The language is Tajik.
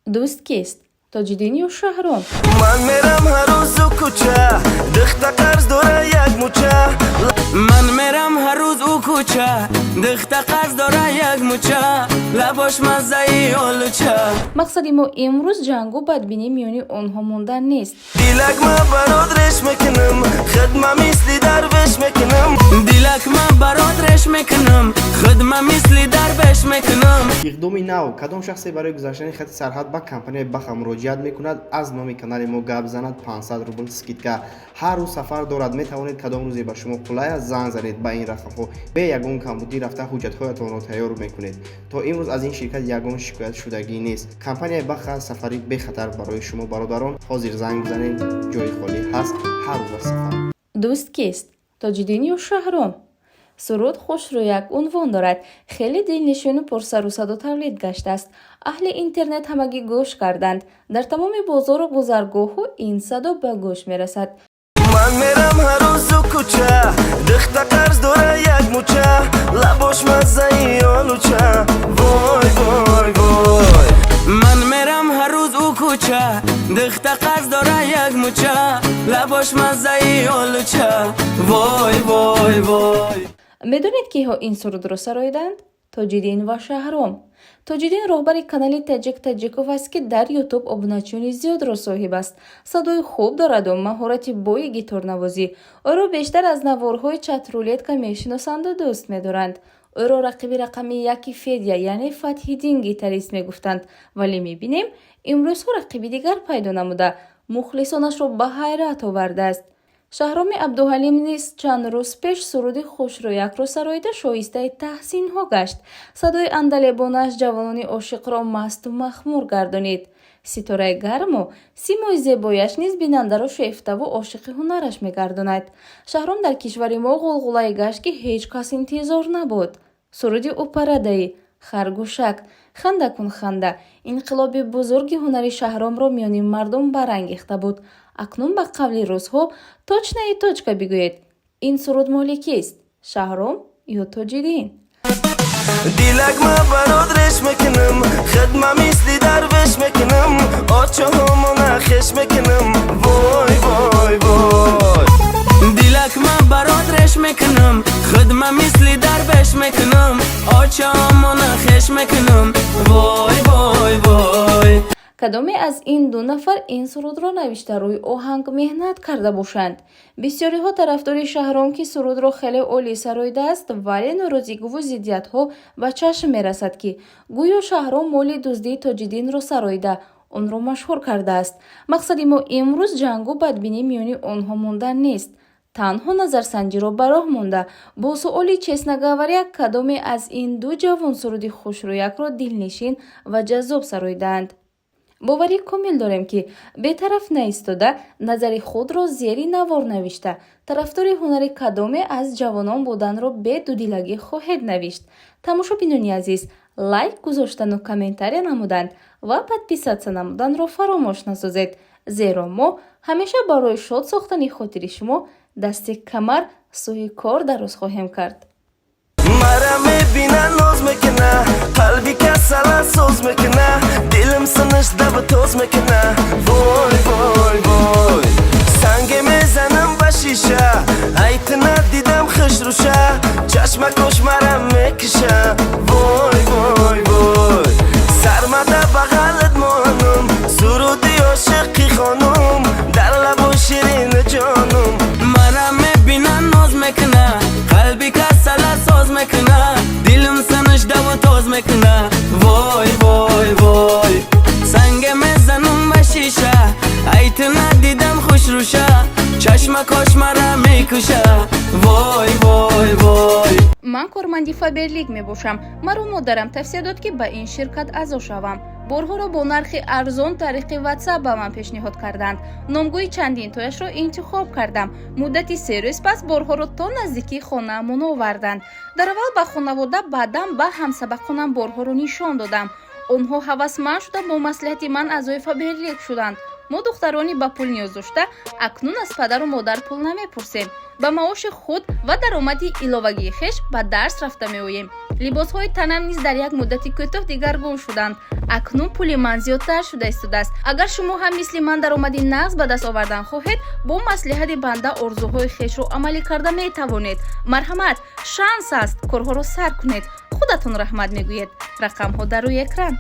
Дӯст кист, Тоҷиддин ё Шаҳром? Ман мерам ҳар рӯзу кӯча, духта қарз дора як муча. Ман мерам ҳар рӯз ӯ кӯча, духта қарз дора як муча, лабош маззаи олуча. Мақсади мо имрӯз ҷангу бадбинӣ миёни онҳо мондан нест. Дилак ма барот реш мекунам, хидма мисли дарвеш мекунам. Дилак ма барот реш мекунам, хидма мисли дарвеш мекунам. Иқдоми нав: кадом шахсе барои гузаштани хати сарҳад ба компанияи Баха муроҷиат мекунад, аз номи канали мо гап занад, 500 рубл скидка. Ҳар рӯз сафар дорад, метавонед кадом рӯзе ба шумо қулай аст, занг занед ба ин рақамҳо. Бе ягон камбудӣ рафта ҳуҷҷатҳоятонро тайёр мекунед. То имрӯз аз ин ширкат ягон шикоят шудагӣ нест. Компанияи Баха, сафари бехатар барои шумо, бародарон. Ҳозир занг бизанед, ҷои холӣ ҳаст, ҳар рӯз аст сафар. Дӯст кист, Тоҷиддин ё Шаҳром? Суруд «Хушрӯяк» унвон дорад. Хеле дилнишину пурсару садо тавлид гаштааст. Аҳли интернет ҳамагӣ гӯш карданд. Дар тамоми бозору гузаргоҳҳо ин садо ба гӯш мерасад. Ман мерам ҳар рӯзу кӯча, духта қарз дора як муча, лабош маззаи олуча, вой, вой, вой. Ман мерам ҳар рӯз ӯ кӯча, духта қарз дора як муча, лабош маззаи олуча, вой, вой, вой. Медонед, киҳо ин сурудро сароиданд? Тоҷиддин ва Шаҳром. Тоҷиддин роҳбари канали Таҷик Таҷиков аст, ки дар Ютуб обуначиёни зиёдро соҳиб аст. Садои хуб дораду маҳорати бои гиторнавозӣ. Ӯро бештар аз наворҳои «Чатрулетка» мешиносанду дӯст медоранд. Ӯро рақиби рақами яки Федя, яъне Фатҳиддин гитарист мегуфтанд, вале мебинем, имрӯзҳо рақиби дигар пайдо намуда, мухлисонашро ба ҳайрат овардааст. Шаҳроми Абдуҳалим низ чанд рӯз пеш суруди «Хушрӯякро» сароида, шоистаи таҳсинҳо гашт. Садои андалебонааш ҷавонони ошиқро масту махмур гардонид. Ситораи гарму симои зебояш низ бинандаро шефтаву ошиқи ҳунараш мегардонад. Шаҳром дар кишвари мо ғулғулае гашт, ки ҳеҷ кас интизор набуд. Суруди «Упарадаи», «Харгӯшак», «Хандакун ханда» инқилоби бузурги ҳунари Шаҳромро миёни мардум барангехта буд. Акнун ба қавли русҳо, точно и точка, бигӯед, ин суруд моли кист, Шаҳром ё Тоҷиддин? Дилак ма барот реш мекунам, хидма мисли дарвеш мекунам, очаҳомона хеш мекунам, вой, вой, вой. Дилак ма барот реш мекунам, хидма мисли дарвеш мекунам, очаомона хеш мекунам, вой, вой, вой. Кадоме аз ин ду нафар ин сурудро навишта, рӯи оҳанг меҳнат карда бошанд? Бисёриҳо тарафдори Шаҳром, ки сурудро хеле олӣ сароидааст, вале норозигиву зиддиятҳо ба чашм мерасад, ки гӯё Шаҳром моли дуздии Тоҷиддинро сароида, онро машҳур кардааст. Мақсади мо имрӯз ҷангу бадбинӣ миёни онҳо мондан нест. Танҳо назарсанҷиро ба роҳ монда, бо суоли «Честно говоря», кадоме аз ин ду ҷавон суруди «Хушрӯякро» дилнишин ва ҷаззоб сароидаанд? Боварӣ комил дорем, ки бетараф наистода, назари худро зери навор навишта, тарафдори ҳунари кадоме аз ҷавонон буданро бе дудилагӣ хоҳед навишт. Тамошобинони азиз, лайк гузоштану комментария намудан ва подписаться намуданро фаромӯш насозед, зеро мо ҳамеша барои шод сохтани хотири шумо дасти камар сӯи кор дароз хоҳем кард. Мара мебина, ноз мекуна, қалби касала соз мекуна, дилим синиш даву тоз мекуна, вой, вой, вой. Санге мезанам ба шиша, айтина дидам хушруша, чашмакош мара мекиша, вой, вой, вой. Сармада бағалат монум, суруди ошиқи хонум, дар лабу ширин ҷонум. Мара мебина, ноз мекуна, қалби касала соз мекуна, дилим санаш даву тоз мекуна, вой, вой, вой. Санге мезанум ба шиша, айтина дидам хушруша, чашмакош мара мекуша, вой, вой, вой. Ман корманди Фаберлик мебошам. Маро модарам тавсия дод, ки ба ин ширкат аъзо шавам. Борҳоро бо нархи арзон тариқи Ватсап ба ман пешниҳод карданд. Номгӯи чандинтояшро интихоб кардам. Муддати 3 рӯз пас борҳоро то наздикии хонаамон оварданд. Дар аввал ба хонавода, баъдан ба ҳамсабақонам борҳоро нишон додам. Онҳо ҳавасманд шуда, бо маслиҳати ман аъзои Фаберлик шуданд. Мо, духтарони ба пул ниёз дошта, акнун аз падару модар пул намепурсем. Ба маоши худ ва даромади иловагии хеш ба дарс рафта меоем. Либосҳои танам низ дар як муддати кӯтоҳ дигаргун шуданд. Акнун пули ман зиёдтар шуда истодааст. Агар шумо ҳам мисли ман даромади нағз ба даст овардан хоҳед, бо маслиҳати банда орзуҳои хешро амалӣ карда метавонед. Марҳамат, шанс аст, корҳоро сар кунед, худатон раҳмат мегӯед. Рақамҳо дар рӯи экран.